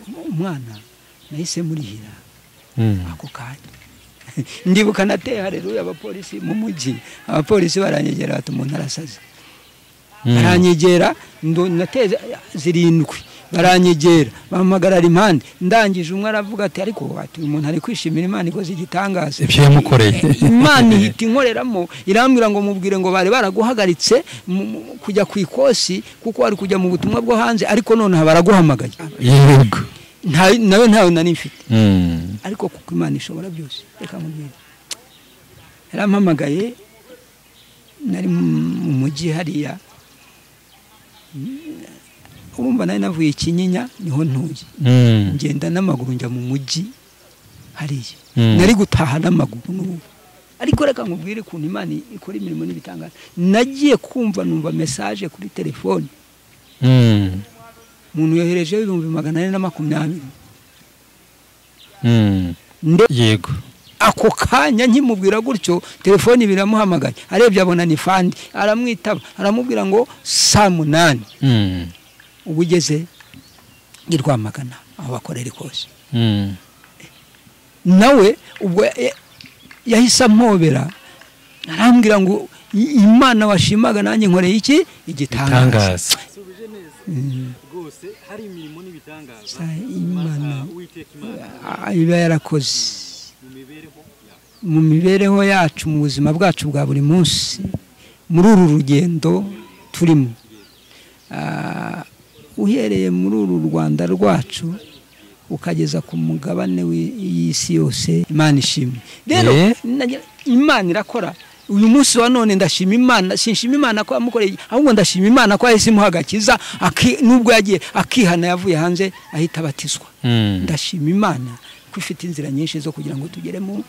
Umwana nahise murihira ako kanya. Ndibuka nateye haleluya abapolisi mu mujyi, abapolisi baranyegera bati umuntu arasaze. Baranyegera nateze 7 baranyegera bampamagarara impande, ndangije umwe aravuga ati ariko ati uyu muntu ari kwishimira Imana ikoze igitangaza ibyo yamukoreye. Imana ihita inkoreramo irambwira ngo mubwire ngo bari baraguhagaritse kujya ku ikosi kuko wari kujya mu butumwa bwo hanze, ariko noneho baraguhamagaye. Yego, nawe ntawe nari mfite, ariko kuko Imana ishobora byose. Reka mubwire, yarampamagaye nari mu mujyi hariya, urumva nari navuye Kinyinya niho ntuye, ngenda n'amaguru njya mu mujyi hariya, nari gutaha n'amaguru n'ubu. Ariko reka nkubwire ukuntu Imana ikora imirimo n'ibitangaza. Nagiye kumva numva message kuri telefone, umuntu yohereje 420,000. Yego, ako kanya nkimubwira gutyo telefone biramuhamagaye, arebye abona ni fandi, aramwitaba aramubwira ngo saa 8 ubu ugeze i Rwamagana aho bakorera ikosi. Nawe ubwo yahise ampobera arambwira ngo Imana washimaga nanjye nkoreye iki igitangaza. Rwose hari imirimo n'ibitangaza Imana iba yarakoze mu mibereho yacu, mu buzima bwacu bwa buri munsi, muri uru rugendo turimo. Uhereye muri uru Rwanda rwacu ukageza ku mugabane w'isi yose, Imana ishimwe. Rero Imana irakora. Uyu munsi wa none ndashima Imana, sinshima Imana ko yamukoreye, ahubwo ndashima Imana ko yahise imuha agakiza, nubwo yagiye akihana yavuye hanze ahita abatizwa. Ndashima Imana ko ifite inzira nyinshi zo kugira ngo tugere mu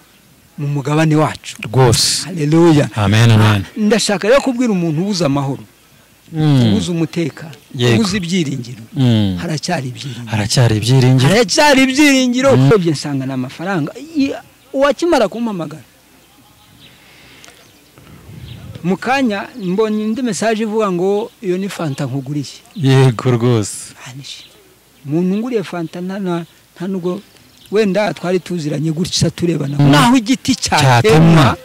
mugabane wacu rwose. Haleluya, amen, amen. Ndashaka rero kubwira umuntu ubuze amahoro, ubuze umutekano, ubuze ibyiringiro, haracyari ibyiringiro, haracyari ibyiringiro, haracyari ibyiringiro. Urebye nsanga ni amafaranga. Uwakimara kumpamagara mu kanya mbonye indi message ivuga ngo iyo ni fanta nkuguriye. Yego rwose, umuntu nguriye fanta nta nubwo wenda twari tuziranye gutya turebana, naho igiti cyatemwa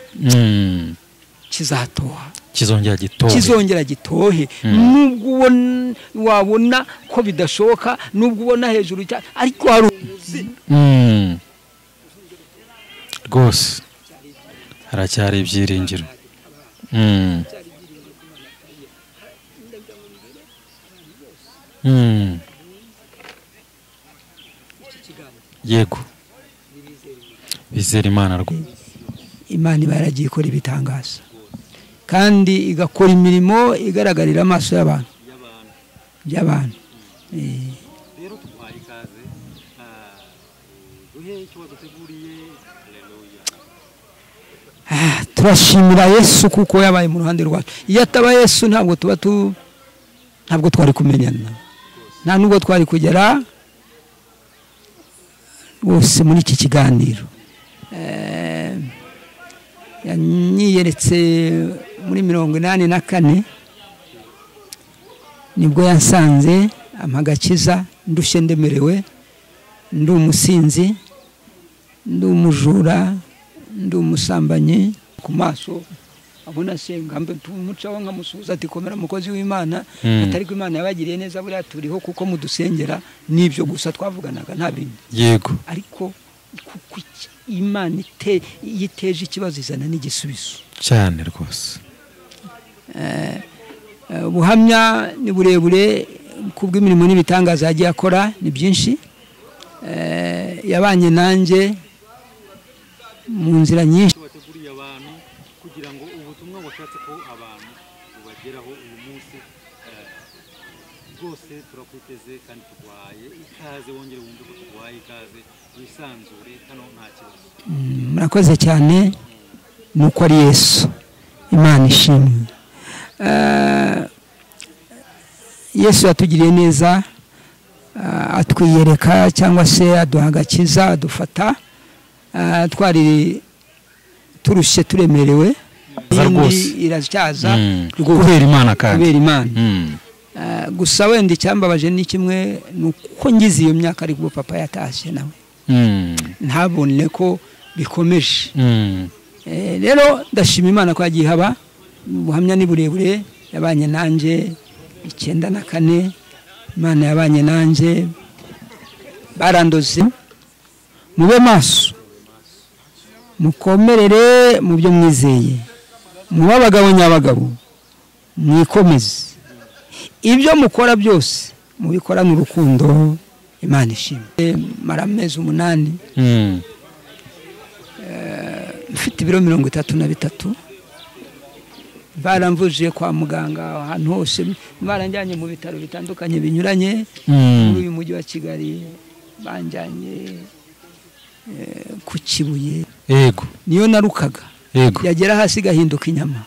kizatoha, kizongera gitohe, kizongera gitohe. Nubwo wabona ko bidashoboka, nubwo ubona hejuru cyane, ariko hari rwose haracyari ibyiringiro. Yego, bizera Imana rwose. Imana iba yaragiye ikora ibitangaza kandi igakora imirimo igaragarira amaso y'abantu y'abantu. Rero tuguhaye ikaze, duhe icyo waduteguriye. Haleluya. Turashimira Yesu kuko yabaye mu ruhande rwacu. Iyo ataba Yesu ntabwo tuba ntabwo twari kumenyana, nta nubwo twari kugera rwose muri iki kiganiro. Yanyiyeretse muri 84 nibwo yansanze ampa agakiza, ndushye ndemerewe, ndi umusinzi, ndi umujura, ndi umusambanyi. Ku maso abona senga mbe tumucaho nkamusuhuza ati komera mukozi w'Imana, atari ko Imana yabagiriye neza buriya turiho kuko mudusengera, nibyo gusa twavuganaga nta bindi. Yego, ariko kuko Imana yiteje ikibazo izana n'igisubizo cyane rwose. Ubuhamya ni burebure kubw'imirimo n'ibitangaza yagiye akora ni byinshi. Yabanye nanjye mu nzira nyinshi wateguriye abantu kugira ngo ubutumwa washatse ko abantu bubageraho uyu munsi. Rwose turakwiteze kandi tuguhaye ikaze, wongere wumve ko tuguhaye ikaze, wisanzure hano nta kibazo. Murakoze cyane, nuko ari Yesu. Imana ishimwe. Yesu yatugiriye neza, atwiyereka cyangwa se aduha agakiza, adufata twari turushye turemerewe. Iracyaza kubera Imana, kandi kubera Imana. Gusa wenda icyambabaje ni kimwe, nuko ngize iyo myaka ariko papa yatashye nawe ntabone ko bikomeje. Rero ndashima Imana ko yagiye haba ubuhamya ni burebure, yabanye nanjye 94, Imana yabanye nanjye, barandoze. Mube maso, mukomerere mu byo mwizeye, mube abagabo nyabagabo, mwikomeze, ibyo mukora byose mubikorane urukundo, Imana ishimwe. Mara amezi 8 mfite ibiro 33, baramvuje kwa muganga ahantu hose, baranjyanye mu bitaro bitandukanye binyuranye muri uyu mujyi wa Kigali, banjyanye ku Kibuye. Yego, niyo narukaga. Yego, yagera hasi gahinduka inyama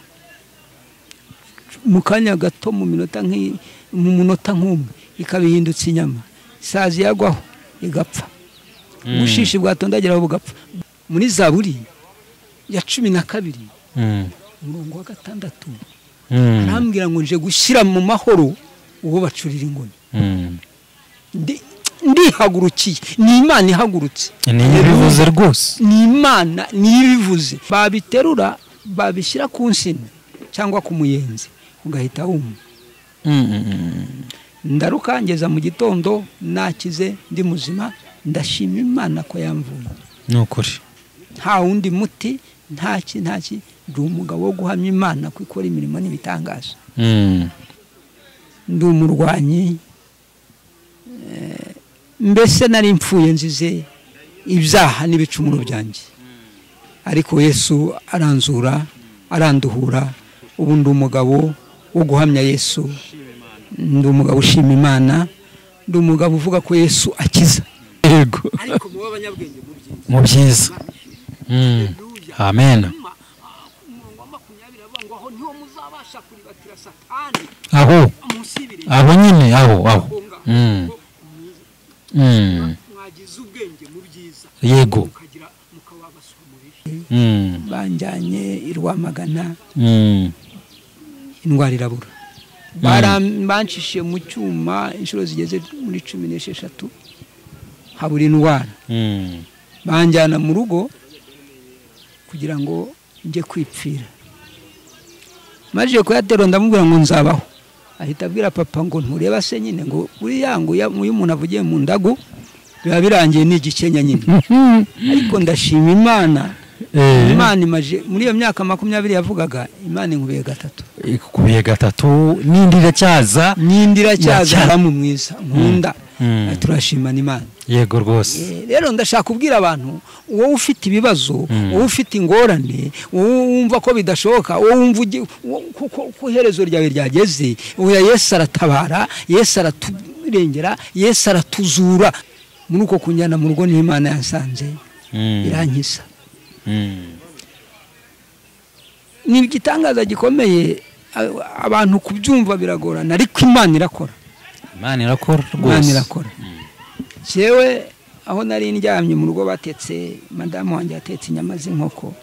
mu kanya gato, mu minota mu munota nk'umwe ikabihindutse inyama, isazi yagwaho igapfa, ubushishi bwatondageraho bugapfa. Muri Zaburi ya 12 umurongo wa 6 arambwira ngo nje gushyira mu mahoro uwo bacurira ingoni. Ndihagurukiye, ni Imana ihagurutse, ni ibivuze rwose, ni Imana ni ibivuze. Babiterura babishyira ku nsina cyangwa ku muyenzi ugahita wuma. Ndaruka ngeza mu gitondo nakize, ndi muzima, ndashima Imana ko yamvuye. Nukuri nta wundi muti, ntaki ntaki, ndi umugabo wo guhamya Imana ko ikora imirimo n'ibitangazo. Ndi umurwanyi, mbese nari mpfuye nzize ibyaha n'ibicumuro byanjye, ariko Yesu aranzura, aranduhura. Ubu ndi umugabo wo guhamya Yesu, ndi umugabo ushima Imana, ndi umugabo uvuga ko Yesu akiza. Yego, ariko muba abanyabwenge mu byiza. Amen. Aho aho nyine, aho aho. Yego, banjyanye i Rwamagana, indwara irabura. Barancishiye mu cyuma inshuro zigeze muri 16, habura indwara. Banjyana mu rugo kugira ngo njye kwipfira. Maje kuyatero ndamubwira ngo nzabaho, ahita abwira papa ngo ntureba se nyine, ngo uriya ngo uyu umuntu avugiye mu ndagu biba birangiye ni igikenya nyine. Ariko ndashima Imana, Imana imaje muri iyo myaka 20 yavugaga, Imana inkubiye gatatu, ikubiye gatatu, n'indi iracyaza, n'indi iracyaza, haramu mwiza nkunda. Turashimana Imana. Yego rwose. Rero ndashaka kubwira abantu, wowe ufite ibibazo, wowe ufite ingorane, wowe wumva ko bidashoboka, wowe wumva ko iherezo ryawe ryageze, oya Yesu aratabara, Yesu araturengera, Yesu aratuzura. Muri uko kunjyana mu rugo niho Imana yansanze, irankiza. Ni igitangaza gikomeye, abantu kubyumva biragorana, ariko Imana irakora. Imana irakora rwose. Imana irakora. Jewe aho nari ndyamye mu rugo batetse, madamu wanjye yatetse inyama z'inkoko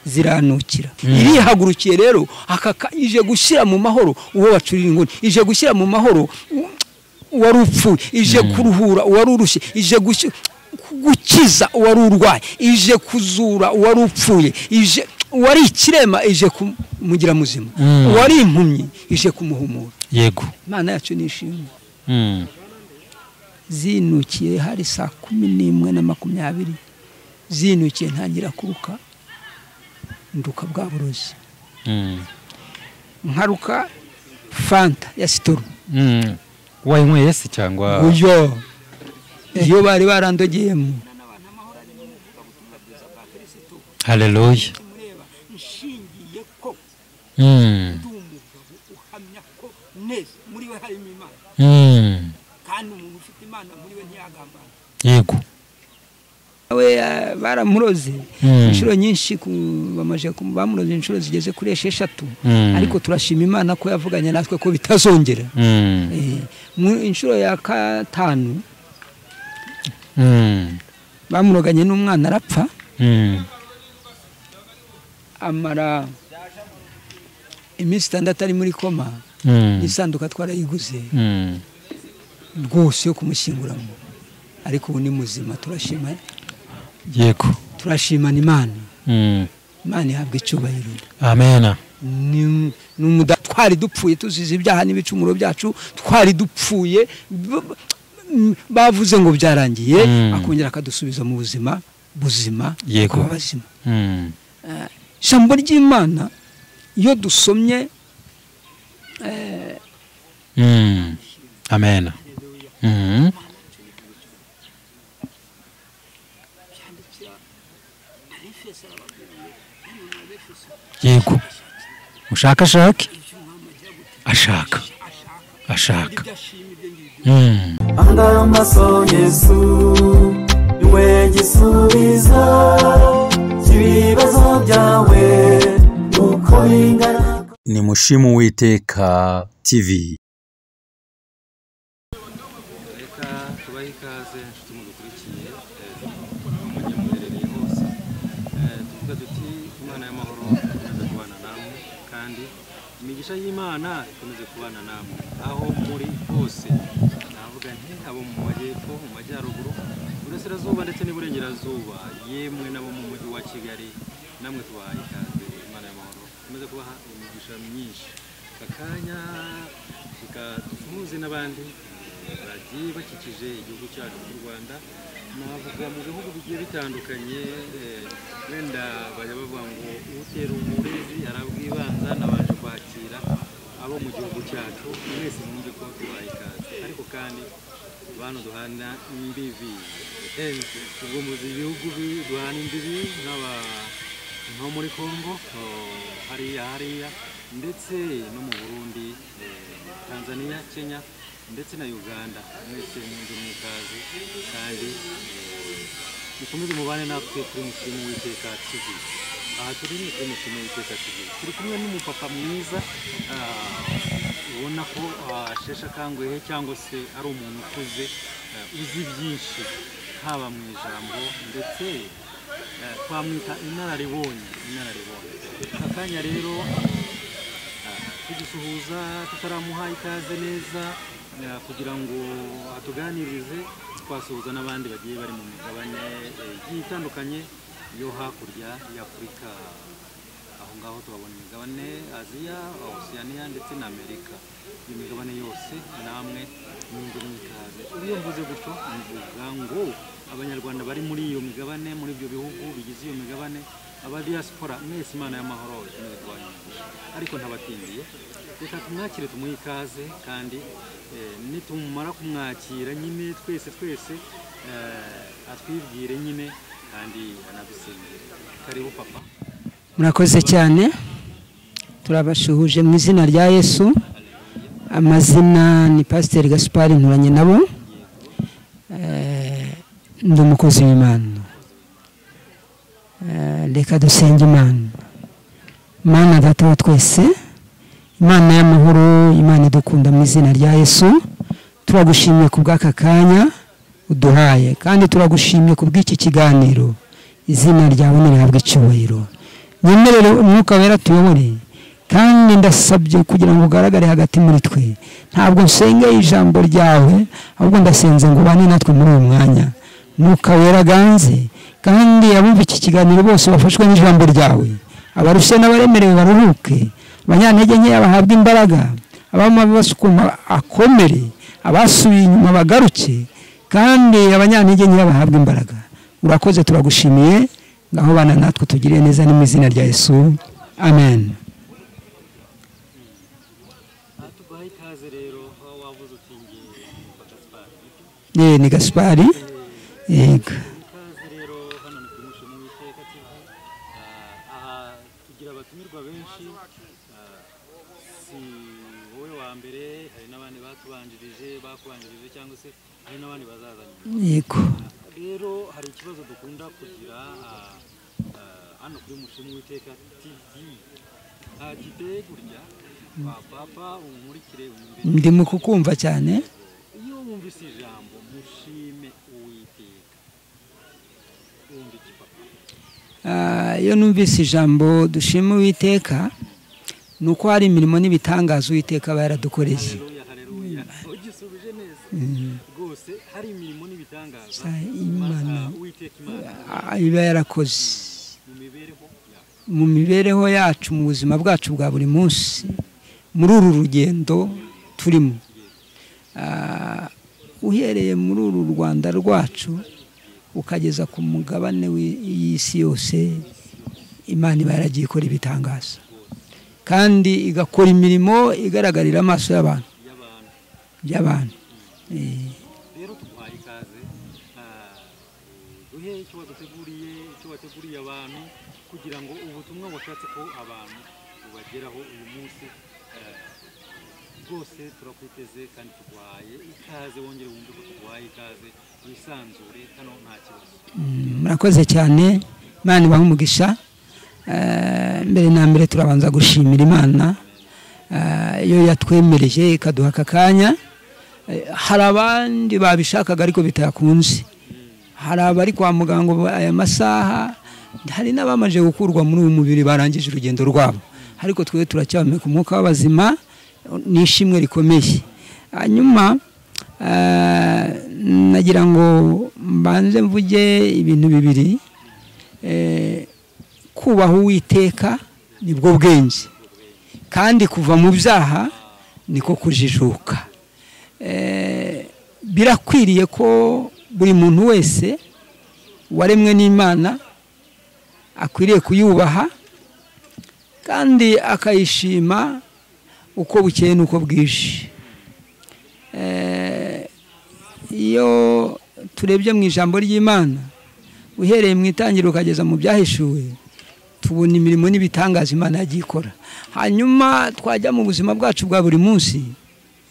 ziranukira. Irihagurukiye rero akaka, ije gushyira mu mahoro uwo bacurira ingoni, ije gushyira mu mahoro uwari upfuye, ije kuruhura uwari urushye, ije gukiza uwari urwaye, ije kuzura uwari upfuye, ije uwari ikirema, ije kumugira muzima, uwari impumyi ije kumuhumura. Yego, Imana yacu nishimwe. Zinukiye hari saa 11:20, zinukiye ntangira kuruka, nduka bwa burozi. Nkaruka fanta ya sitoro. Wayinyweye se cyangwa? Uyo iyo bari barandogeyemo. Haleluya. Yego, we baramuroze inshuro nyinshi, bamaje bamuroze inshuro zigeze kuri 6, ariko turashima Imana ko yavuganye natwe ko bitazongera. Mu inshuro ya 5 bamuroganye n'umwana arapfa. Amara iminsi 6 ari muri koma. Isanduka twarayiguze rwose yo kumushyinguramo, ariko ubu ni muzima, turashima. Yego, turashimana Imana. Imana ihabwa icyubahiro. Amen. Twari dupfuye tuzize ibyaha n'ibicumuro byacu, twari dupfuye, bavuze ngo byarangiye, akongera akadusubiza mu buzima buzima. Yego, bazima. Ijambo ry'Imana iyo dusomye Amen. Yego, mushakashake, ashaka ashaka. Amaso Yesu niwe gisubizo cy'ibibazo byawe uko bingana. Ni Mushimu Uwiteka TV. Reka tubahe ikaze inshuti mudukurikiye mujye muherereye hose, tuvuga duti Imana y'amahoro ikomeze kubana namwe, kandi imigisha y'Imana ikomeze kubana namwe aho muri hose. Navuga nti abo mu majyepfo, mu majyaruguru, burasirazuba ndetse n'iburengerazuba, yemwe nabo mu mujyi wa Kigali, namwe tubahaye ikaze. Imana y'amahoro ikomeze kubaha imigisha myinshi. Akanya reka dusuhuze n'abandi bagiye bakikije igihugu cyacu cy'u Rwanda, navuga mu bihugu bigiye bitandukanye, wenda bajya bavuga ngo utera uburezi arabwibanza. Nabanje kwakira abo mu gihugu cyacu, mwese mwumve ko tubaye ikaze. Ariko kandi bantu duhana imbibi, ubwo muzi ibihugu duhana imbibi nko muri Congo hariya hariya, ndetse no mu Burundi, Tanzania, Kenya ndetse na Uganda. Mwese mwumve mwikaze, kandi mukomeze mubane natwe kuri Mushimu Uwiteka TV. Aha turi ni kuri Mushimu Uwiteka TV, turi kumwe n'umupapa mwiza ubona ko asheshe akanguhe, cyangwa se ari umuntu ukuze uzi byinshi, haba mu ijambo ndetse twamwita inararibonye. Inararibonye. Akanya rero tugisuhuza tutaramuha ikaze neza kugira ngo atuganirize, twasuhuza n'abandi bagiye bari mu migabane igiye itandukanye yo hakurya y'Afurika. Aho ngaho tubabona imigabane Aziya, Oceania ndetse na Amerika. Iyo migabane yose namwe mwumve mwikaze. Iyo mvuze gutyo mvuga ngo Abanyarwanda bari muri iyo migabane, muri ibyo bihugu bigize iyo migabane, aba diaspora mwese, Imana y'amahoro ikomeze kubaha imigisha. Ariko ntabatindiye, reka tumwakire tumuhe ikaze, kandi nitumara kumwakira nyine twese twese atwibwire nyine kandi anadusengere. Karibu papa. Murakoze cyane, turabashuhuje mu izina rya Yesu. Amazina ni Pasiteri Gaspard Nturanye nabo, ndi umukozi w'Imana. Reka dusenge Imana. Imana Data wa twese, Imana y'amahoro, Imana idukunda, mu izina rya Yesu turagushimye ku bw'aka kanya uduhaye, kandi turagushimye ku bw'iki kiganiro. Izina ryawe nirihabwe icyubahiro. Nyemerere Umwuka Wera tuyobore, kandi ndasabye kugira ngo ugaragare hagati muri twe. Ntabwo nsengeye ijambo ryawe, ahubwo ndasenze ngo ubane natwe muri uyu mwanya. Mwuka Wera ganze, kandi abumva iki kiganiro bose bafashwe n'ijambo ryawe. Abarushye n'abaremerewe baruhuke, abanyantege nkeya bahabwe imbaraga, abamabi basukuma akomere, abasubiye inyuma bagaruke, kandi abanyantege nkeya bahabwe imbaraga. Urakoze, turagushimiye. Ngaho bana natwe tugiriye neza, ni mu izina rya Yesu, amen. Tuguhaye ikaze rero. Wavuze uti nge Gaspard? Ni Gaspard. Yego. Ikaze rero hano ni kuri Mushimu Uwiteka TV. Aha tugira abatumirwa benshi, si wowe wa mbere, hari n'abandi batubanjirije, bakubanjirije, cyangwa se hari n'abandi bazaza nyuma. Yego. Rero hari ikibazo dukunda kugira hano kuri Mushimu Uwiteka TV giteye gutya. Papa unkurikire wumve. Ndimo kukumva cyane. Iyo wumvise ijambo mushime Uwiteka, wumva iki papa? Iyo numvise ijambo dushime Uwiteka, Ni uko hari imirimo n'ibitangaza Uwiteka aba yaradukoreye. Haleluya, haleluya. Ugisubije neza rwose, hari imirimo n'ibitangaza Imana Uwiteka Imana iba yarakoze mu mibereho yacu, mu mibereho yacu, mu buzima bwacu bwa buri munsi, muri uru rugendo turimo. Uhereye muri uru Rwanda rwacu ukageza ku mugabane w'isi yose, Imana iba yaragiye ikora ibitangaza kandi igakora imirimo igaragarira amaso y'abantu y'abantu. Y'abantu. Rero tuguhaye ikaze, duhe icyo waduteguriye, icyo wateguriye abantu, kugira ngo ubutumwa washatse ko abantu bubageraho uyu munsi, rwose turakwiteze kandi tuguhaye ikaze. Wongere wumve ko tuguhaye ikaze, wisanzure hano nta kibazo. Murakoze cyane, Imana ibahe umugisha. Mbere na mbere turabanza gushimira Imana, iyo yatwemereje ikaduha aka kanya. Hari abandi babishakaga ariko bitakunze, hari abari kwa muganga ubu aya masaha, hari n'abamaze gukurwa muri uyu mubiri barangije urugendo rwabo, ariko twe turacyahumeka umwuka w'abazima, ni ishimwe rikomeye. Hanyuma nagira ngo mbanze mvuge ibintu bibiri. Kubaha Uwiteka nibwo bwenge, kandi kuva mu byaha niko kujijuka. Birakwiriye ko buri muntu wese waremwe n'Imana akwiriye kuyubaha kandi akayishima uko bukeye n'uko bwije. Iyo turebye mu ijambo ry'Imana, uhereye mu itangiriro ukageza mu byahishuwe, tubona imirimo n'ibitangaza Imana yagiye ikora. Hanyuma twajya mu buzima bwacu bwa buri munsi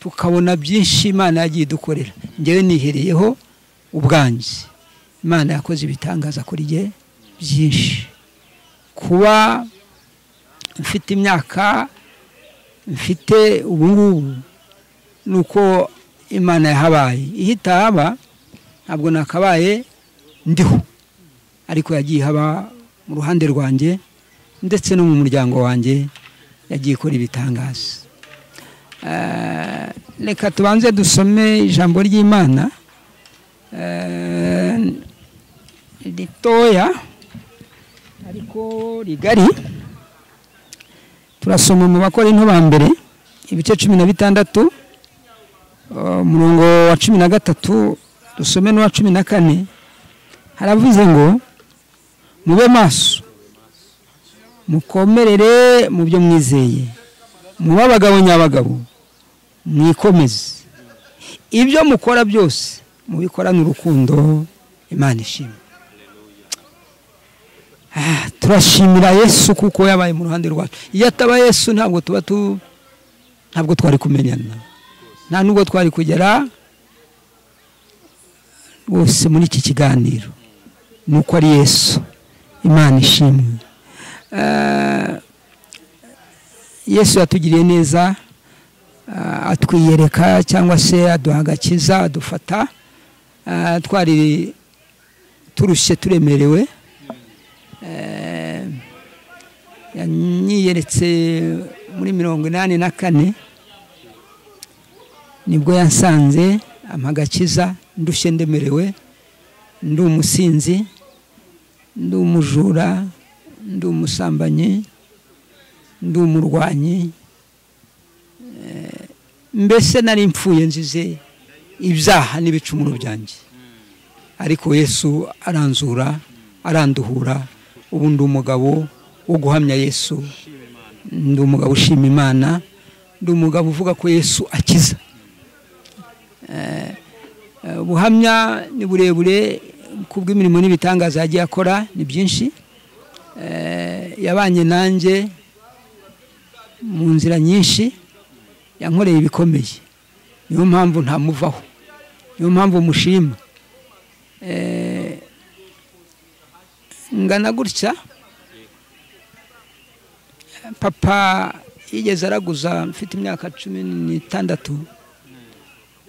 tukabona byinshi Imana yagiye idukorera. Njyewe nihereyeho ubwanjye, Imana yakoze ibitangaza kuri jye byinshi. Kuba mfite imyaka mfite ubu ngubu ni uko Imana yahabaye. Iyo itahaba ntabwo nakabaye ndiho, ariko yagiye ihaba mu ruhande rwanjye ndetse no mu muryango wanjye, yagiye ikora ibitangaza. Reka tubanze dusome ijambo ry'Imana ritoya ariko rigari. Turasoma mu Bakorinto ba mbere ibice 16, umurongo wa 13, dusome n'uwa 14. Haravuze ngo mube maso, mukomerere mu byo mwizeye, mube abagabo nyabagabo, mwikomeze, ibyo mukora byose mubikorane urukundo Imana ishimwe. Turashimira Yesu kuko yabaye mu ruhande rwacu. Iyo ataba Yesu ntabwo tuba ntabwo twari kumenyana, nta nubwo twari kugera rwose muri iki kiganiro. Nuko ari Yesu, Imana ishimwe. Yesu yatugiriye neza, atwiyereka cyangwa se aduha agakiza, adufata twari turushye turemerewe. Yanyiyeretse muri 84, nibwo yansanze ampa agakiza, ndushye ndemerewe, ndi umusinzi, ndi umujura, ndi umusambanyi, ndi umurwanyi, mbese nari mpfuye nzize ibyaha n'ibicumuro byanjye. Ariko Yesu aranzura, aranduhura. Ubu ndi umugabo wo guhamya Yesu, ndi umugabo ushima Imana, ndi umugabo uvuga ko Yesu akiza. Ubuhamya ni burebure kubw'imirimo n'ibitangaza yagiye akora ni byinshi. Yabanye nanjye mu nzira nyinshi, yankoreye ibikomeye, niyo mpamvu ntamuvaho, niyo mpamvu mushima. Ngana gutya, papa yigeze araguza mfite imyaka 16,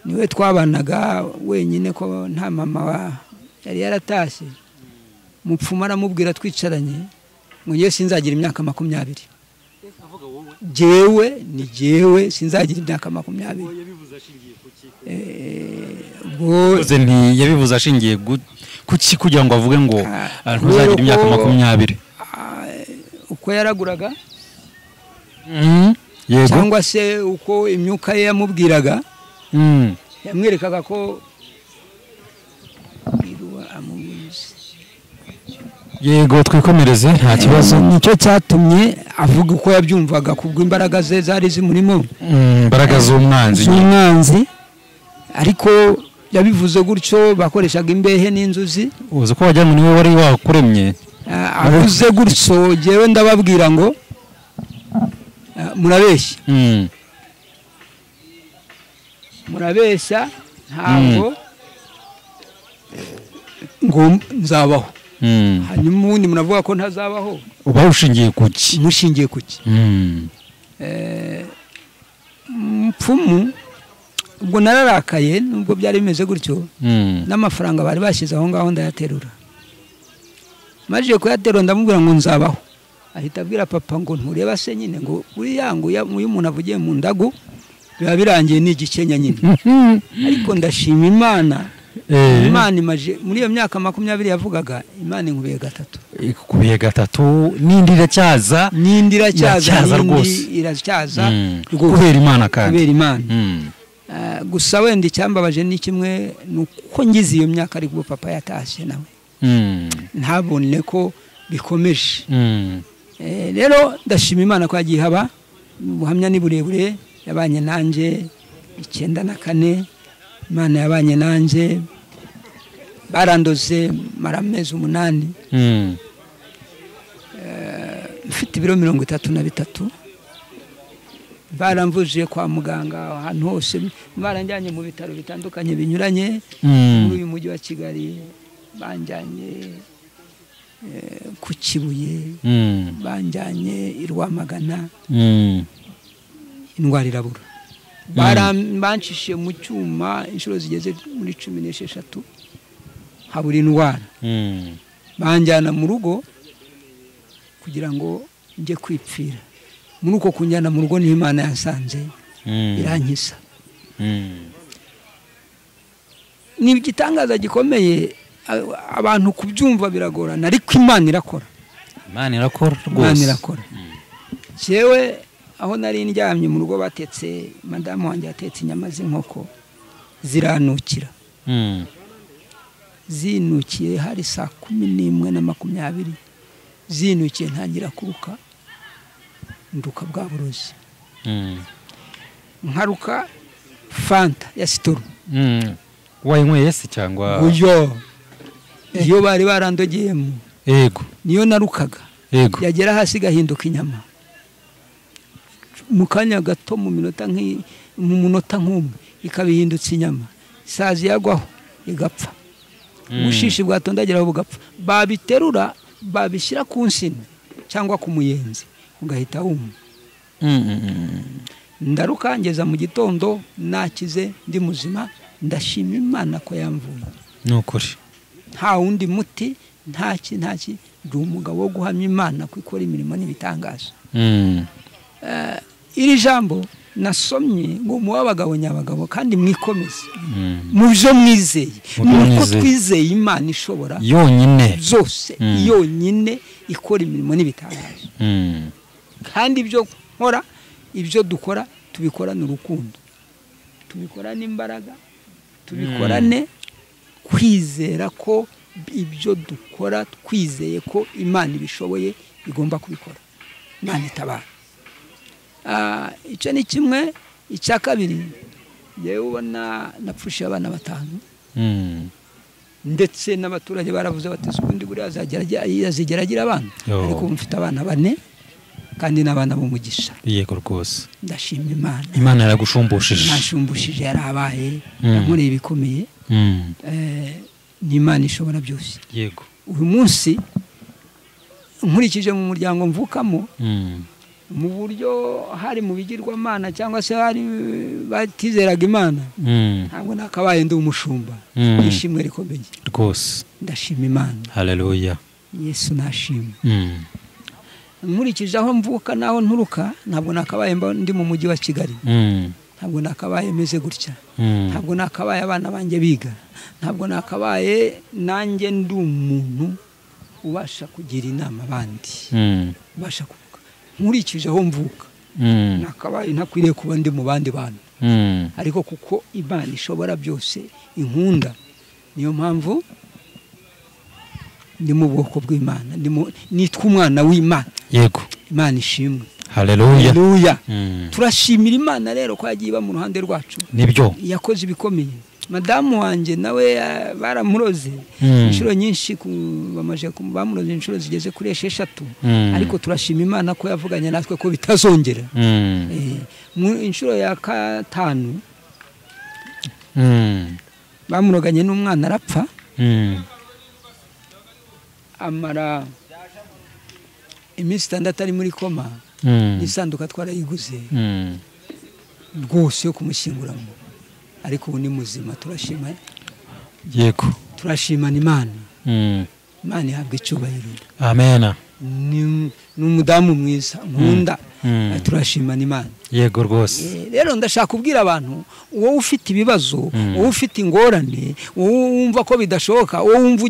niwe twabanaga wenyine ko nta mama yari yaratashye. Mupfuma aramubwira twicaranye ngo ngiye sinzagira imyaka 20. Jewe ni jewe sinzagira imyaka 20. Ubwo nti yabivuze ashingiye kuki kugira ngo avuge ngo ntuzagira imyaka 20? Uko yaraguraga yego, cyangwa se uko imyuka ye yamubwiraga, yamwerekaga ko biruwa amubuze. Yego, twikomereze nta kibazo. Nicyo cyatumye avuga uko yabyumvaga kubwo imbaraga ze zari zimurimo, imbaraga z'umwanzi. Ariko yabivuze gutyo, bakoreshaga imbehe n'inzuzi. Uzi ko wagira ngo niwe wari wakuremye. Avuze gutyo, jewe ndababwira ngo murabeshya. Murabeshya, ntabwo ngo nzabaho. Hanyuma ubundi muravuga ko ntazabaho. Uba ushingiye kuki? Mushingiye kuki? Mupfumu ubwo nararakaye, nubwo byari bimeze gutyo, n'amafaranga bari bashyize aho ngaho ndayaterura. Maje kuyaterura ndamubwira ngo nzabaho. Ahita abwira papa ngo ntureba se nyine, ngo uriya ngo uyu umuntu avugiye mu ndagu biba birangiye ni igikenya nyine. Ariko ndashima Imana. Imana imaje muri iyo myaka 20 yavugaga, Imana inkubiye gatatu. Ikubiye gatatu, n'indi iracyaza, n'indi iracyaza rwose, iracyaza kubera Imana kandi. Kubera Imana. Gusa wenda icyambabaje ni kimwe, nuko ngize iyo myaka ariko papa yatashye nawe. Ntabone ko bikomeje. Rero ndashima Imana ko yagiye haba ubuhamya ni burebure, yabanye nanje 94. Imana yabanye nanje, barandoze mara amezi 8. Mfite ibiro 33. Baramvuje kwa muganga ahantu hose, baranjyanye mu bitaro bitandukanye binyuranye muri uyu mujyi wa Kigali, banjyanye ku Kibuye, banjyanye i Rwamagana, indwara irabura. Barancishe mu cyuma inshuro zigeze muri 16, habura indwara. Banjyana mu rugo kugira ngo njye kwipfira. Muri uko kunjyana mu rugo niho Imana yasanze irankisa. Ni igitangaza gikomeye, abantu kubyumva biragorana, ariko Imana irakora. Imana irakora rwose. Imana irakora. Jewe aho nari ndyamye mu rugo batetse, madamu wanjye yatetse inyama z'inkoko ziranukira. Zinukiye hari saa 11:20, zinukiye ntangira kuruka, nduka bwa burozi. Nkaruka fanta ya sitoro. Wayinyweye se cyangwa? Oya. Iyo bari barandogeyemo. Yego. Niyo narukaga. Yego. Yagera hasi gahinduka inyama. Mu kanya gato, mu minota mu munota nk'umwe ikabihindutse inyama. Isazi yagwaho igapfa. Ubushishi bwatondageraho bugapfa. Babiterura babishyira ku nsina cyangwa ku muyenzi ugahita wuma. Ndaruka ngeza mu gitondo nakize ndi muzima, ndashima Imana ko yamvuye. Nukuri. Nta wundi muti, ntaki ndi umugabo wo guhamya Imana ko ikora imirimo n'ibitangazo. Iri jambo nasomye ngo mu abagabo nyabagabo kandi mwikomeze mu byo mwizeye, nuko twizeye Imana ishobora yonyine zose, yonyine ikora imirimo n'ibitangazo. Kandi ibyo nkora, ibyo dukora, tubikorane urukundo, tubikorane imbaraga, tubikorane kwizera ko ibyo dukora twizeye ko Imana ibishoboye, igomba kubikora. Imana itabara. Icyo ni kimwe. Icya kabiri, yewe ubona napfushije abana 5, ndetse n'abaturage baravuze bati ubundi buriya azagera agira abana, ariko mfite abana 4 kandi n'abana b'umugisha. Yego rwose. Ndashima Imana. Imana yaragushumbushishe. Nashumbushishe, yarabaye, yankoreye ibikomeye. Ni Imana ishobora byose. Yego. Uyu munsi nkurikije mu muryango mvukamo, mu buryo hari mu bigirwamana cyangwa se hari batizeraga Imana, ntabwo nakabaye ndi umushumba. Ishimwe rikomeye rwose. Ndashima Imana. Haleluya. Yesu nashimwe. Nkurikije aho mvuka naho nturuka, ntabwo nakabaye ndi mu mujyi wa Kigali. Ntabwo nakabaye meze gutya. Ntabwo nakabaye abana banjye biga. Ntabwo nakabaye nanjye ndi umuntu ubasha kugira inama abandi. Ubasha kuvuga. Nkurikije aho mvuka, nakabaye ntakwiriye kuba ndi mu bandi bantu. Ariko kuko Imana ishobora byose inkunda, niyo mpamvu ndi mu bwoko bw'Imana, nitwa umwana w'Imana. Yego. Imana ishimwe. Haleluya. Haleluya. Turashimira Imana rero ko yagiye iba mu ruhande rwacu. Nibyo. Yakoze ibikomeye. Madamu wanjye nawe baramuroze inshuro nyinshi, bamaje bamuroze inshuro zigeze kuri 6. Ariko turashima Imana ko yavuganye natwe ko bitazongera. Mu inshuro ya 5 bamuroganye n'umwana arapfa. Amara iminsi 6 ari muri koma. N'isanduka twarayiguze rwose yo kumushyinguramo. Ariko ubu ni muzima, turashima. Yego. Turashimana Imana. Imana ihabwe icyubahiro. Amen. Ni umudamu mwiza nkunda. Turashimana Imana. Yego rwose. Rero ndashaka kubwira abantu, wowe ufite ibibazo, wowe ufite ingorane, wowe wumva ko bidashoboka, wowe wumva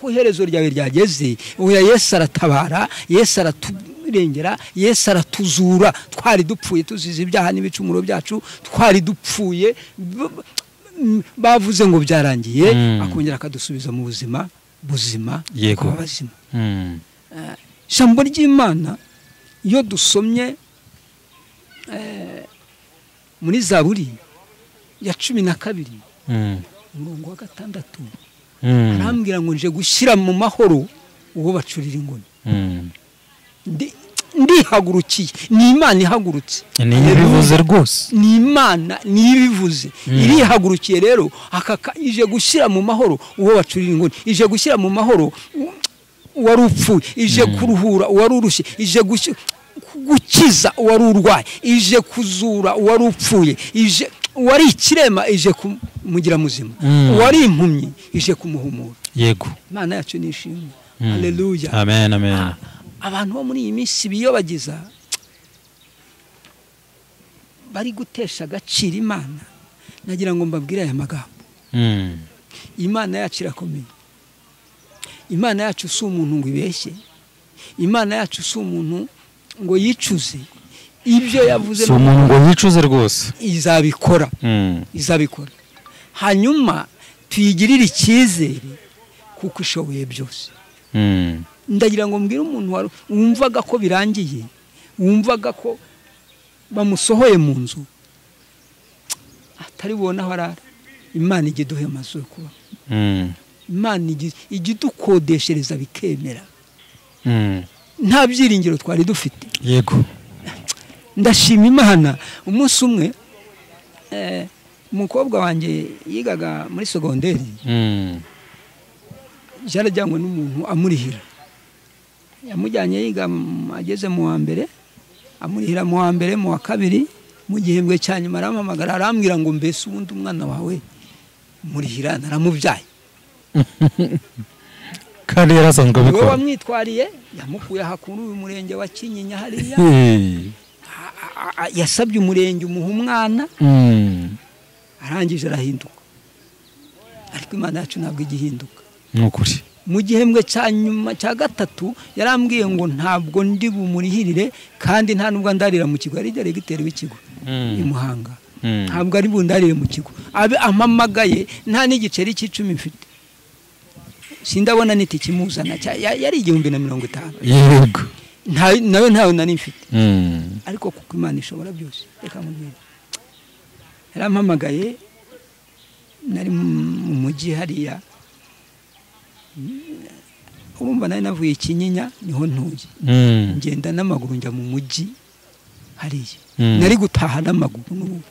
ko iherezo ryawe ryageze, oya, Yesu aratabara, Yesu araturengera, Yesu aratuzura. Twari dupfuye tuzize ibyaha n'ibicumuro byacu, twari dupfuye, bavuze ngo byarangiye, akongera akadusubiza mu buzima buzima. Yego. Bazima. Ijambo ry'Imana iyo dusomye muri Zaburi ya 12 umurongo wa 6, arambwira ngo nje gushyira mu mahoro uwo bacurira ingoni. Ndihagurukiye, ni Imana ihagurutse. Ni ibivuze rwose. Ni Imana ni ibivuze. Irihagurukiye rero akaka ije gushyira mu mahoro uwo bacurira ingoni, ije gushyira mu mahoro uwari upfuye, ije kuruhura uwari urushye, ije gukiza uwari urwaye, ije kuzura uwari upfuye, ije uwari ikirema ije kumugira muzima, uwari impumyi ije kumuhumura. Yego. Imana yacu ni ishimwe. Haleluya. Amen, amen. Abantu bo muri iyi minsi biyobagiza bari gutesha agaciro Imana, nagira ngo mbabwire aya magambo. Imana yacu irakomeye. Imana yacu si umuntu ngo ibeshye. Imana yacu si umuntu ngo yicuze. Ibyo yavuze si umuntu ngo yicuze rwose. Izabikora. Izabikora. Hanyuma tuyigirire icyizere kuko ishoboye byose. Ndagira ngo mbwire umuntu wumvaga ko birangiye, wumvaga ko bamusohoye mu nzu, atari bubone aho arara, Imana ijya iduha amazu yo kuba. Imana ijya idukodeshereza bikemera. Nta byiringiro twari dufite. Yego. Ndashima Imana. Umunsi umwe umukobwa wanjye yigaga muri segonderi, yarajyanywe n'umuntu amurihira. Yamujyanye yiga ageze mu wa mbere, amurihira mu wa mbere, mu wa kabiri, mu gihembwe cya nyuma arampamagara arambwira ngo mbese ubundi umwana wawe murihira naramubyaye. Kandi yarasanzwe abikora. Niwe wamwitwariye, yamukuye aha kuri uyu murenge wa Kinyinya hariya. Yasabye umurenge umuha umwana, arangije arahinduka. Ariko Imana yacu ntabwo igihinduka. Nukuri. Mu gihembwe cya nyuma cya 3 yarambwiye ngo ntabwo ndi bumurihirire kandi nta nubwo ndarira mu kigo, ari diregiteri w'ikigo i Muhanga. Ntabwo ari bundarire mu kigo. Abe amamagaye nta n'igiceri cy'icumi mfite. Sindabona niti kimuzana yari 1050. Yego. Nawe ntawe nari mfite. Ariko kuko Imana ishobora byose, reka mubwire. Yarampamagaye nari mu mujyi hariya. Urumva nari navuye Kinyinya niho ntuye. Ngenda n'amaguru njya mu mujyi hariya. Nari gutaha n'amaguru n'ubu.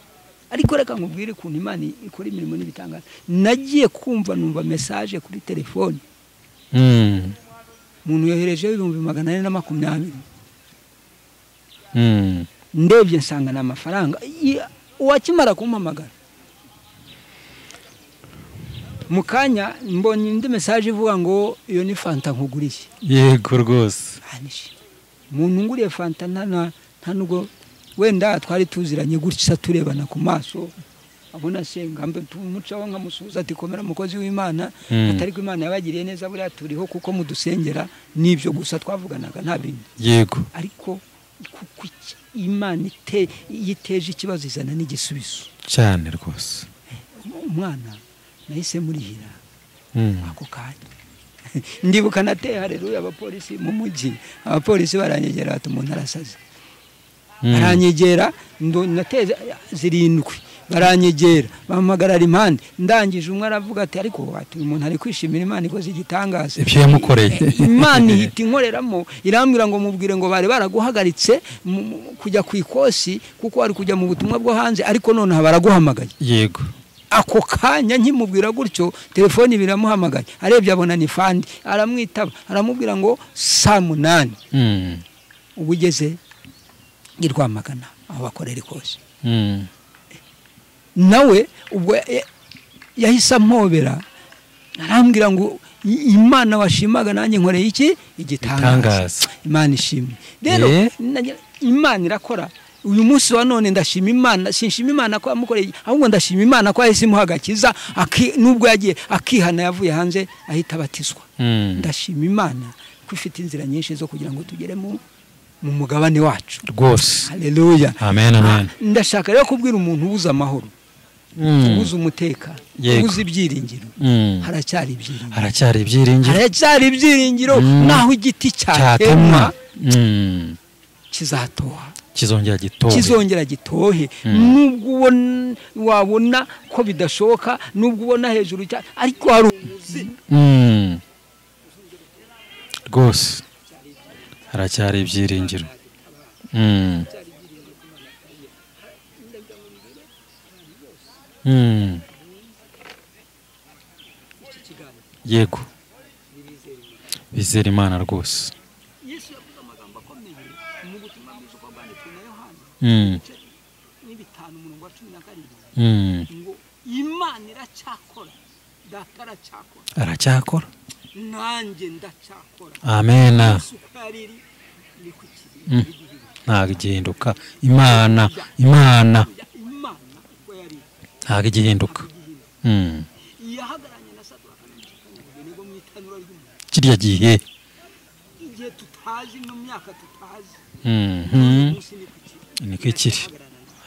Ariko reka nkubwire ukuntu Imana ikora imirimo n'ibitangaza. Nagiye kumva numva message kuri telefone. Umuntu yohereje 420,000. Ndebye nsanga na amafaranga. Uwakimara kumpamagara mukanya mbonye indi message ivuga ngo iyo ni fanta nkuguriye. Yego rwose. Umuntu nguriye fanta nta nubwo wenda twari tuziranye gutya turebana ku maso, abona senga mbe tumucaho nkamusuhuza ati komera mukozi w'Imana, atari ko Imana yabagiriye neza buriya turiho kuko mudusengera, nibyo gusa twavuganaga nta bindi. Yego. Ariko kuko Imana yiteje ikibazo izana n'igisubizo cyane rwose. Umwana nahise murihira ako kanya. Ndibuka nateye haleluya abapolisi mu mujyi, abapolisi baranyegera bati umuntu arasaze. Baranyegera nateze 7 baranyegera bampamagarara impande, ndangije umwe aravuga ati ariko ati umuntu ari kwishimira Imana ikoze igitangaza ibyo yamukoreye. Imana ihita inkoreramo irambwira ngo mubwire ngo bari baraguhagaritse kujya ku ikosi kuko wari kujya mu butumwa bwo hanze, ariko noneho baraguhamagaye. Yego. Ako kanya nkimubwira gutyo telefoni biramuhamagaye, arebye abona ni fandi, aramwitaba aramubwira ngo saa 8 ubu ugeze i Rwamagana aho bakorera ikosi. Nawe ubwo yahise ampobera arambwira ngo Imana washimaga nanjye nkoreye iki igitangaza. Imana ishimwe. Rero Imana irakora. Uyu munsi wa none ndashima Imana, sinshima Imana ko amukoreye, ahubwo ndashima Imana ko yahise imuha agakiza, nubwo yagiye akihana yavuye hanze ahita abatizwa. Ndashima Imana ko ifite inzira nyinshi zo kugira ngo tugere mu mugabane wacu rwose. Haleluya. Amen, amen. Ndashaka rero kubwira umuntu ubuza amahoro, ubuza umutekano, ubuza ibyiringiro, haracyari ibyiringiro, haracyari ibyiringiro, haracyari ibyiringiro. Naho igiti cyatemwa kizatoha, kizongera gitohe, kizongera gitohe. Nubwo wabona ko bidashoboka, nubwo ubona hejuru cyane, ariko hari umuzi rwose. Haracyari ibyiringiro. Yego. Bizera Imana rwose. Yesu yavuze amagambo akomeye mu butumwa bwiza uko bwanditswe na Yohana 5:17 ngo Imana iracyakora, Data aracyakora, aracyakora, nanjye ndacyakora. Amena. Ntabwo igihinduka. Imana, Imana ntabwo igihinduka. Kiriya gihe tutazi mu myaka tutazi, niko ikiri.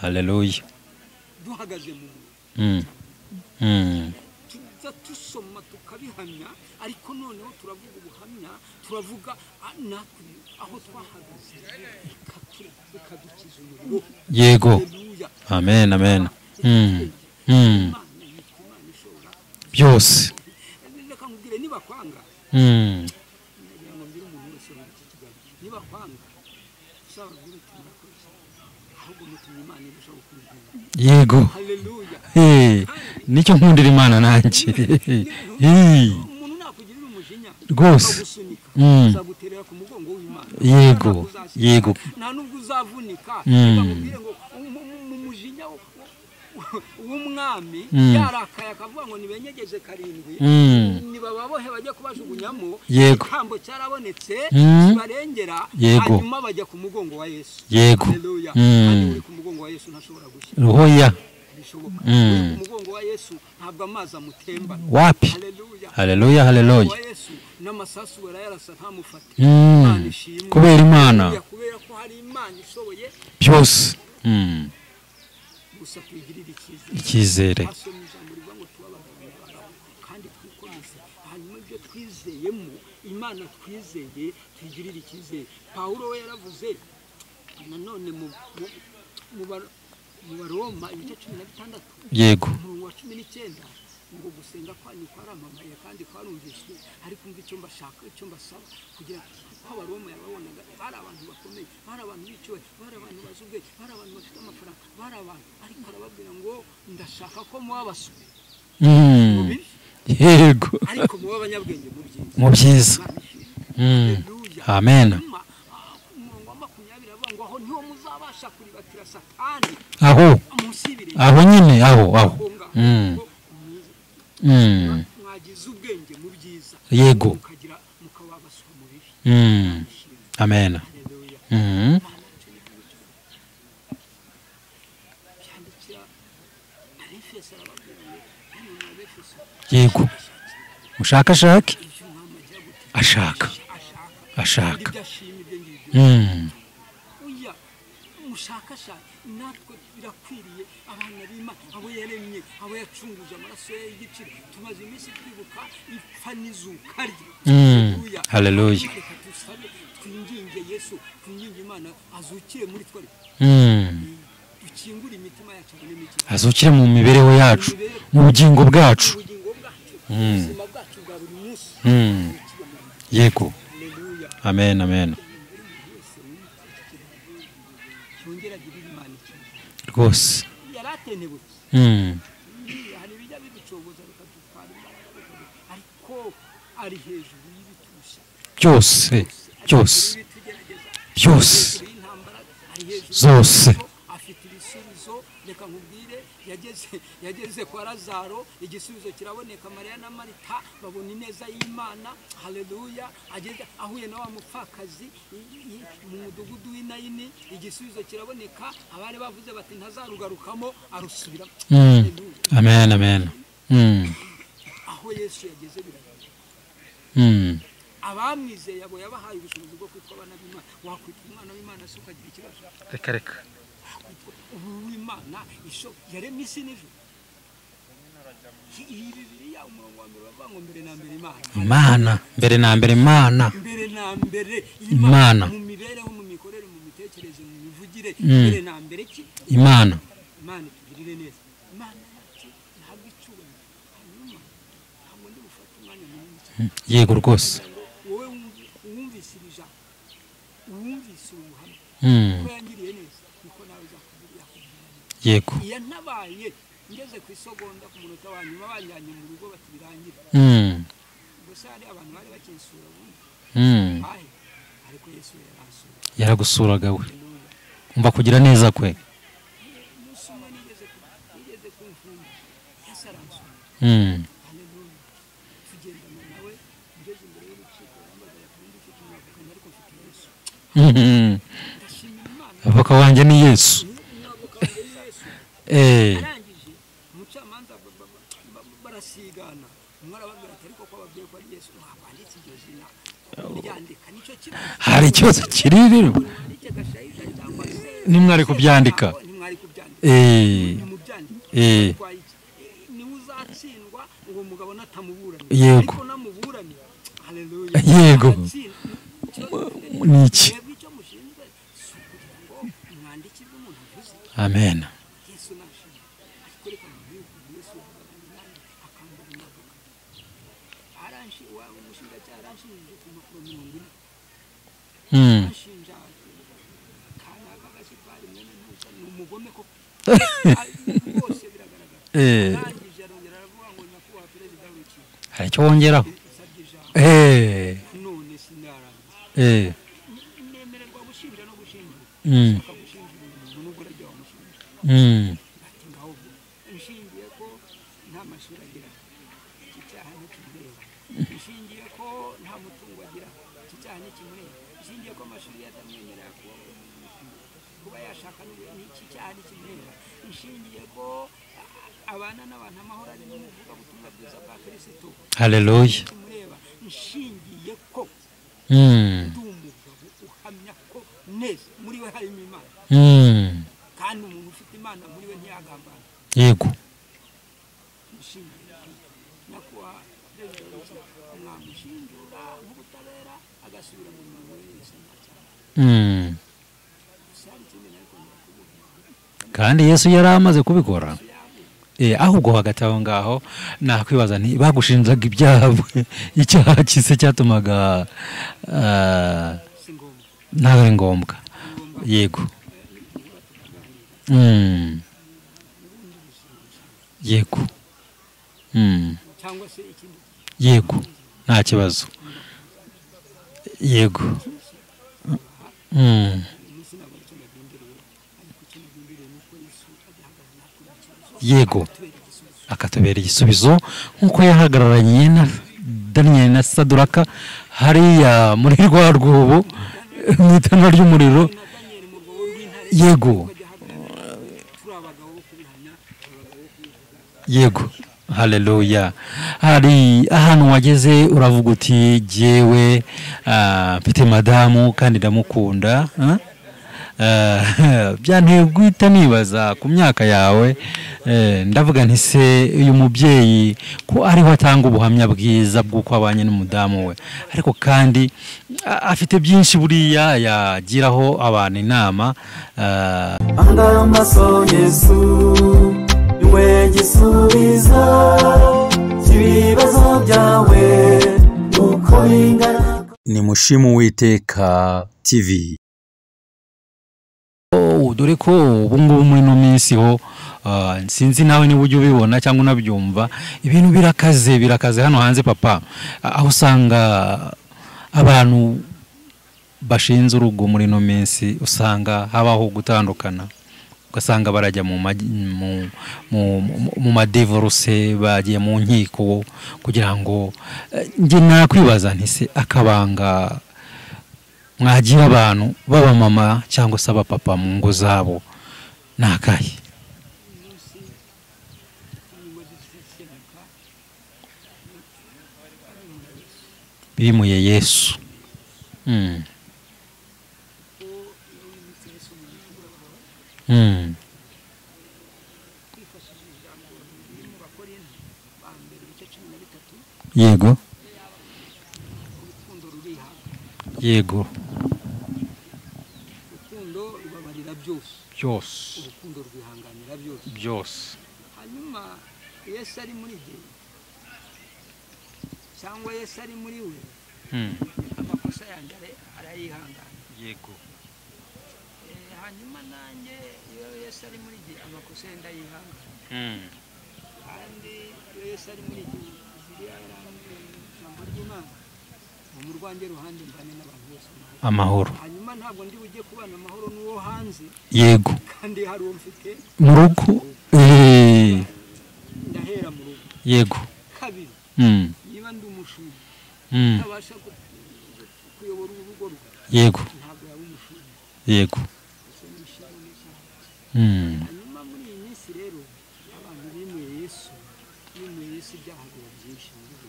Haleluya. Duhagaze mu tuza tusoma tukabihamya, ariko noneho turavuga ubuhamya, turavuga natwe aho twahagaze ikadukiza umuriro. Yego. Amen, amen. Byose. Reka nkubwire niba kwanga Yego. Nicyo nkundira Imana nanjye. Rwose. Yego, yego. Nta nubwo uzavunika, bakubwire ngo mu mujinya w'umwami yarakaye akavuga ngo nibenyegeze 7, nibababohe bajya kubajugunyamo. Igitambo cyarabonetse kibarengera, hanyuma bajya ku mugongo wa Yesu. Yego. Haleluya. Kandi uri ku mugongo wa Yesu ntashobora gushya. Rohoya. Bishoboka. Uri ku mugongo wa Yesu ntabwo amazi amutemba. Wapi? Haleluya. Haleluya, haleluya. Wa Yesu n'amasasu yarayarasa ntamufate. Imana ishimwe. Kubera Imana. Kubera ko hari Imana ishoboye byose. Gusa twigirira icyizere. Kandi twikomeze, hanyuma ibyo twizeyemo Imana twizeye twigirira icyizere. Pawulo we yaravuze nanone mu Baroma ibice 16, yego, umurongo wa 19 ngo gusenga kwanyu kwaramamaye kandi kwarumviswe, ariko umva icyo mbashaka, icyo mbasaba, kugira ko Abaroma yababonaga bari abantu bakomeye, bari abantu b'icyubahiro, bari abantu bazi ubwenge, bari abantu bafite amafaranga, bari abantu, ariko arababwira ngo ndashaka ko muba abaswa mu bibi, yego, ariko muba abanyabwenge mu byiza, mu byiza. Amen. Umurongo wa 20 avuga ngo aho niho muzabasha kuribatira Satani, aho aho nyine, aho aho mwagize ubwenge mu byiza, yego, mukagira mukaba abaswa mu bibi. Amen. Yego mushakashake ashaka ashaka mushakashake natwe birakwiriye abana b'Imana abo yaremye abo yacunguje amaraso ye y'igiciro tumaze iminsi twibuka ipfa n'izuka rye. Haleluya. Twinginge Yesu, twinginge Imana azukire muri twe, dukingure imitima yacu n'imitima, azukire mu mibereho yacu, mu bugingo bwacu, ubuzima bwacu bwa buri munsi. Yego. Amen, amen. Rwose yaratenebutse. Hari bijya biducogoza bikadutwara imbaraga, ariko ari hejuru y'ibitusha byose byose byose zose. Afite ibisubizo. Reka nkubwire, yageze kwa Lazaro, igisubizo kiraboneka. Mariya na Marita babona ineza y'Imana. Haleluya. Ageze ahuye na wa mupfakazi mu mudugudu w'Inayini, igisubizo kiraboneka. Abari bavuze bati ntazarugarukamo, arusubira. Amen, amen. Aho Yesu yageze biragenda. Abamwizeye abo yabahaye ubushobozi bwo kwitwa abana b'Imana. Wakwitwa umwana w'Imana se ukagira ikibazo? Reka reka. Uwimana isho yaremye isi n'ijuru. Iyi Bibiliya umurongo wa mbere bavuga ngo mbere na mbere Imana. Imana mbere na mbere Imana. Mbere na mbere Imana. Mu mibereho, mu mikorere, mu mitekerereze, mu mivugire, mbere na mbere ki? Imana. Imana itugirire neza. Imana yacu ntabwo icyubahiro. Hanyuma ntabwo ndi bufate umwanya munini cyane. Yego rwose. Wowe wumvise iri jambo, wumvise ubuhamya ko yangiriye neza, niko nawe uzakugirira. Yego. Iyo ntabaye ngeze ku isogonda ku munota wa nyuma banjyanye mu rugo bati birangire. Gusa hari abantu bari bakinsura ubundi. Ariko Yesu yaransura. Yaragusuraga we. Umva kugira neza kwe. Umunsi umwe nigeze kumfunga. Yesu aransura. Haleluya. Tugendana nawe ngeze imbere y'urukiko yambaza ati ndi mfite umwavoka ariko mfite Yesu. Ndashimira Imana. Avoka wanjye ni Yesu. Arangije umucamanza barasigana, umwe arababwira ati ariko ko ababwiye ko ari Yesu mwakwanditse iryo zina kuryandika nicyo kibazo. Hari ikibazo kiri rero nimwari kubyandika, niwe uzatsindwa uwo mugabo natamuburanye. Yego. Ariko namuburanye. Haleluya. Yego. Ni iki? Amen. Hari icyo wongeraho? Nshingiye ko nta mashuri agira, iki cyaha ntikimureba. Nshingiye ko nta mutungo agira, iki cyaha ntikimureba. Nshingiye ko amashuri atamwemerera kuba yashaka, n'iki cyaha ntikimureba. Nshingiye ko abana n'abantu amahoro ari n'umuvugabutumwa bwiza bwa Kristo. Haleluya. Nshingiye ko ndi umugabo uhamya ko neza muri we harimo Imana. Kandi umuntu ufite Imana muri we ntiyagambana. Yego. Nshingiye nyakubahwa perezida w'urukiko, mwamushinjura nk'ubutabera agasubira mu mirimo ye yose nta cyaha. Kandi Yesu yari amaze kubikora. Ahubwo hagati aho ngaho nakwibaza nti bagushinjaga ibyaha, icyaha kise cyatumaga ntabwo ari ngombwa. Yego. Yego. Yego nta kibazo. Yego. Yego akatubera igisubizo nk'uko yahagararanye na Daniel na Saduraka hariya muri rwa rwobo. Mu itanura ry'umuriro. Yego. Yego. Haleluya. Hari ahantu wageze uravuga uti jyewe mfite madamu kandi ndamukunda. Byanteye guhita nibaza ku myaka yawe, ndavuga nti se uyu mubyeyi ko ariho atanga ubuhamya bwiza bw'uko abanye n'umudamu we, ariko kandi afite byinshi buriya yagiraho abantu inama. Amaso Yesu niwe gisubizo cy'ibibazo byawe uko bingana. Ni Mushimu Uwiteka TV. Dore ko ubu ngubu muri no minsi ho sinzi nawe niba ujya ubibona cyangwa unabyumva, ibintu birakaze birakaze hano hanze papa, aho usanga abantu bashinze urugo muri no minsi usanga habaho gutandukana, ugasanga barajya mu madivorce, bagiye mu nkiko kugira ngo njye nakwibaza nti se akabanga mwagira abantu baba mama cyangwa se abapapa mu ngo zabo nakaye? Bimuye Yesu. Yego. Yego. Urukundo rubabarira byose. Byose. Urukundo rwihanganira byose. Byose. Hanyuma Yesu ari muri jye cyangwa Yesu ari muri we, amakosa yanjye arayihangana. Yego. Hanyuma nanjye iyo Yesu ari muri jye amakosa yanjye ndayihangana. Kandi iyo Yesu ari muri jye, Bibiliya yarambwiye ijambo ry'Imana, mu rwanjye ruhande mbane n'abantu bose amahoro. Hanyuma ntabwo ndi bujye kubana amahoro n'uwo hanze. Yego. Kandi hari uwo mfite mu rugo. Ndahera mu rugo. Yego. Kabiri, niba ndi umushumba ntabasha kuyobora urugo rwe. Yego. Ntabwo yaba umushumba. Yego. Hanyuma muri iyi minsi rero abantu bimuye Yesu, bimuye Yesu ibyaha byinshi muri bo.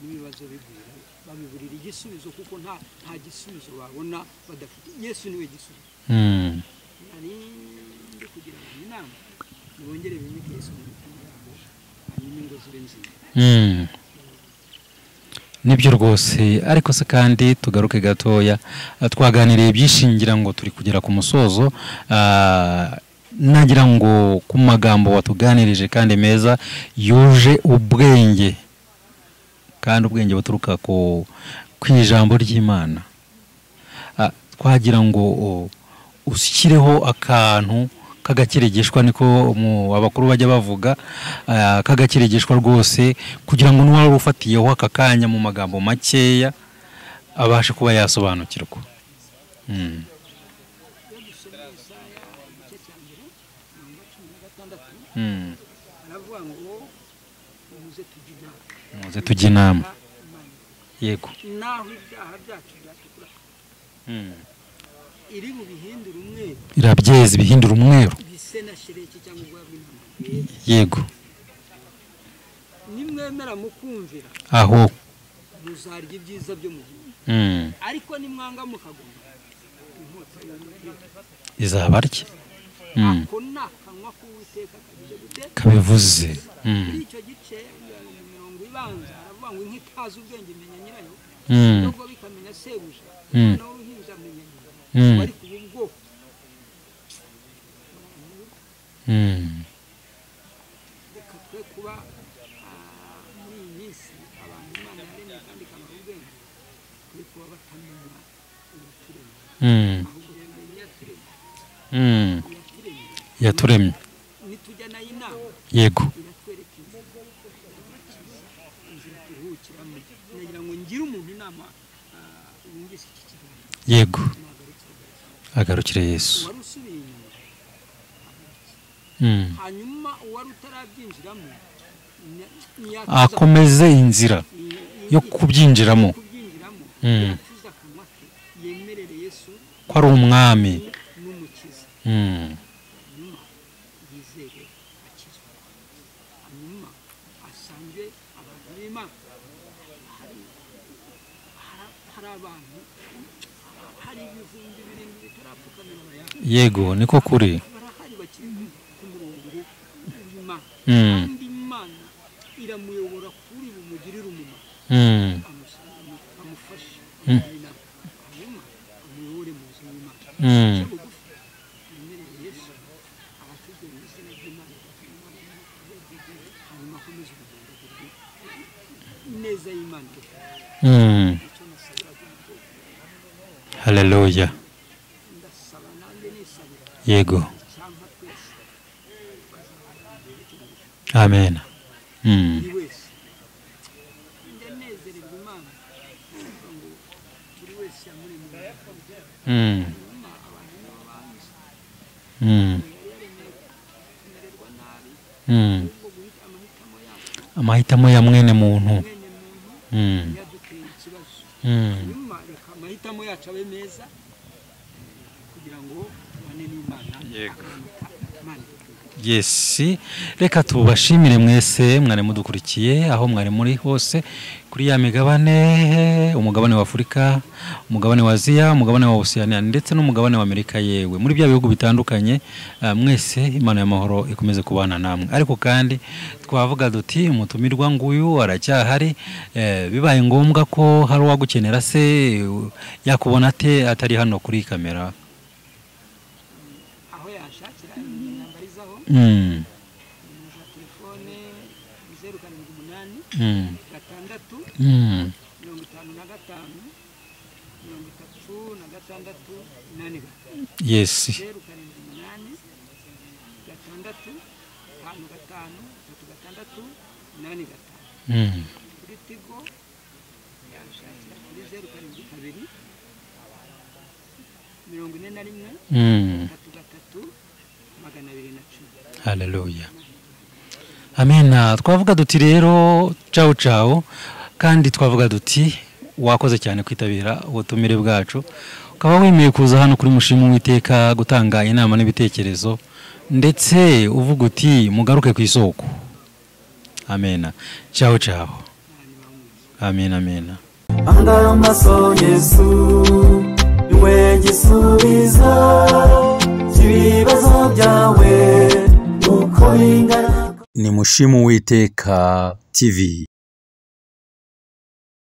N'ibibazo bigwira babiburira igisubizo, kuko nta gisubizo babona badafite Yesu niwe gisubizo. Nari ndi kugira inama nibongere bimike Yesu mu mitima yabo, hanyuma ingo zibe nzima. Nibyo rwose. Ariko se kandi tugaruke gatoya, twaganiriye byishingira ngo turi kugera ku musozo. Nagira ngo ku magambo watuganirije kandi meza yuje ubwenge, kandi ubwenge buturuka ku ijambo ry'Imana, twagira ngo ushyireho akantu k'agakirigishwa, niko abakuru bajya bavuga, k'agakirigishwa rwose, kugira ngo n'uwari ufatiyeho aka kanya mu magambo makeya abashe kuba yasobanukirwa. Muze tujye inama. Yego. Naho ibyaha byacu byatukura, iri bubihindura umweru, irabyeza ibihindura umweru, bise na shireki cyangwa ubwoya bw'intama. Yego. Nimwemera mukumvira, aho muzarya ibyiza byo mu gihugu. Ariko nimwanga mukaguma, inkota y'Uwiteka izabarya. Ako ni akanwa k'Uwiteka kagize gute? Kabivuze. Muri icyo gice mu mirongo ibanza aravuga ngo inka itazi ubwenge imenya nyirayo, nubwo bikamenya sebuja, nawe uruhinja amenya nyina. Ariko ubu bwoko reka twe kuba muri iyi minsi abantu Imana yaremye kandi ikabaha ubwenge, twe kuba batamenya uwaturemye, ahubwo tumenya iyaturemye. Yaturemye. Nitujya nayo inama. Yego. Iratwereka inzira turuhukiramo. Nagira ngo ngire umuntu inama wumvise iki kiganiro. Yego. Agarukire Yesu. Wari usubiye inyuma. Hanyuma uwari utarabyinjiramo akomeze inzira yo kubyinjiramo. Ko ari umwami n'umukiza. Hanyuma yizere akizwe, hanyuma asange abantu b'Imana. Hari abantu, hari 7,000 bitarapfukamira Bayali. Yego, niko kuri. Barahari bakiri ku murongo w'Imana, kandi Imana iramuyobora kuri bumugirire umumaro, amufashe, hanyuma amuyobore mu nzu y'Imana. Ace bugufi, yemerere Yesu abatizwe mu izina ry'Imana, hanyuma akomeze urugendo rwe, ineza y'Imana. Icyo nasabiraga umukobwa. Haleluya. Ndasaba nanjye nisabira, icyampa twese tukazabana mu gihe cyo mu ijuru. Amen. Buri wese, njya nezererwa Imana kuvuga ngo buri wese yamuremeye, hanyuma abantu nibo banzi yari yaremeye kumererwa nabi, ahubwo guhita amahitamo yacu, Amahitamo ya mwene muntu, mwene muntu yaduteye ikibazo. Hanyuma reka amahitamo yacu abe meza kugira ngo tubane n'Imana. Akaramata Imana idukunda. Yes, reka tubashimire mwese mwari mudukurikiye aho mwari muri hose kuri ya migabane, umugabane wa Afurika, umugabane wa Aziya, umugabane wa Oceania ndetse n'umugabane wa Amerika, yewe muri bya bihugu bitandukanye. Mwese Imana y'amahoro ikomeze kubana namwe. Ariko kandi twavuga duti umutumirwa nguyu aracyahari, bibaye ngombwa ko hari uwagukenera se yakubona ate atari hano kuri kamera? Aho yanshakira nambarizaho, nimero za telefone ni 078 6 55 36 85. 078 6 55 36 85. Kuri Tigo yanshakira kuri 072 41 33 210. Haleluya. Amena. Twavuga duti rero ciao ciao, kandi twavuga duti wakoze cyane kwitabira ubutumire bwacu, ukaba wemeye kuza hano kuri Mushimu Uwiteka gutanga inama n'ibitekerezo, ndetse uvuga uti mugaruke ku isoko. Amena. Ciao ciao. Amena, amena. Anga amaso Yesu, niwe gisubizo cy'ibibazo byawe uko bingana. Ni Mushimu Uwiteka TV.